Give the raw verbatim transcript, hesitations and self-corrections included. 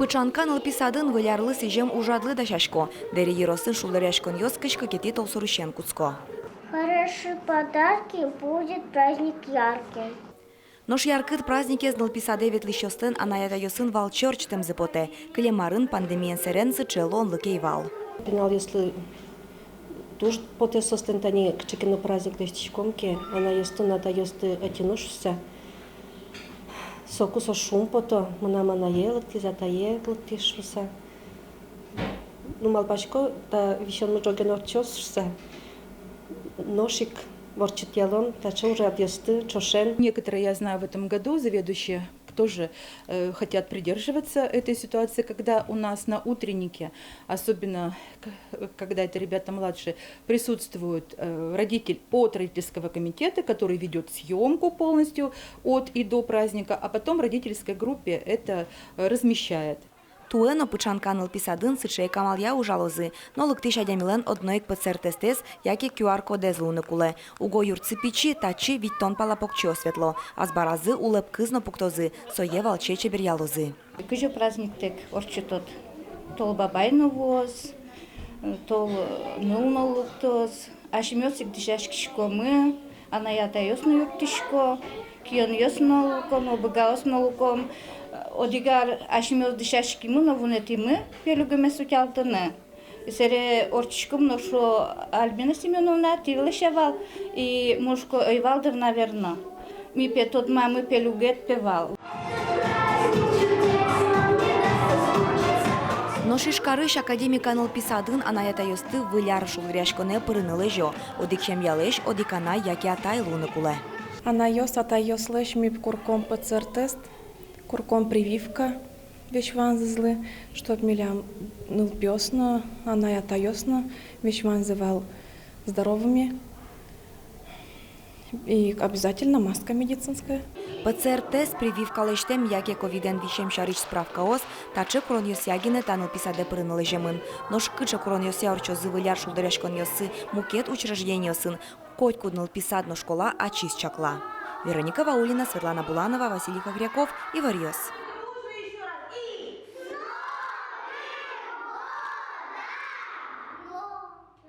Пыӵанка нылпи садын Выль арлы сӥзем ужрадлы дасясько. Дэри ёросын шулдыръяськонъёс кызь кыкетӥ толсурысен кутско. Хорошие подарки, будет праздник яркий. Нош яркыт праздникез нылпи садэ ветлӥсьёслэн анай-атайёсын валче ортчытэмзы потэ. Кылем арын пандемиен сэрен сыӵе луонлык ӧй вал. Пиналъёслы туж потэ соослэн тани кыӵе ке но праздник лэсьтӥськом ке, анайёсты но атайёсты ӧтьыны шуыса. Соку соос шумпото, мынам анае лыктӥз, атае лыктӥз шуыса. Ну, малпасько, та висёнмы ӝоген ортчоз шуыса. Нош ик ортчытъялом таӵе ужрадъёсты ӵошен. Некоторые, я знаю, в этом году заведующие тоже, э, хотят придерживаться этой ситуации, когда у нас на утреннике, особенно к-, когда это ребята младшие, присутствует, э, родитель от родительского комитета, который ведёт съёмку полностью от и до праздника, а потом в родительской группе это, э, размещает. Туэ но Пыӵанка нылпи садын сыӵе ик амалъя ужалозы, но лыктӥсь адямилэн одно ик ПЦР-тестэз яке QR-кодэз луыны кулэ. Уго юртсы пичи, татчы витьтон пала покчиос ветло. Азбаразы улэп кыз но пуктозы, сое валче чеберъялозы. Кызьы праздниктэк ортчытод? Тол бабай но вуоз, тол, э, ныл но лыктоз. Асьмеос ик дӥсяськиськомы, анай-атайёс но юрттӥсько, кионъёс но луком, обыгаос но луком. Одӥг ар асьмеос дӥсяськимы но вунэтӥмы пельугымес утялтыны. Сэре ортчиськом но шуо: «Альбина Семёновна, тӥ лэся вал». И мон шуисько: «Ӧй вал дыр, наверно. Ми пе тодмамы, пельугед пе вал». Нош Ижкарысь Академика нылпи садын анай-атайёсты Выль ар шулдыръяськонэ пырыны лэзё. Одӥг семьялэсь одӥг анай яке атай луыны кулэ. Анайёс, атайёслэсь ми курком ПЦР-тест, курком прививка весь ваньзылы, чтоб милям нылпиос но, анай-атайёс но весь ваньзы вал здоровыми. И обязательно маска медицинская. ПЦР-тест, прививка лэсьтэм яке ковидэн висем сярысь справкаос — таӵе куронъёсъя гинэ та нылпи садэ пырыны лэземын. Нош кыӵе куронъёсъя ортчозы Выль ар шулдыръяськонъёссы мукет учреждениосын, котькуд нылпи сад но школа ачиз чакла. Вероника Ваулина, Светлана Буланова, Василий Хохряков, «Иворъёс».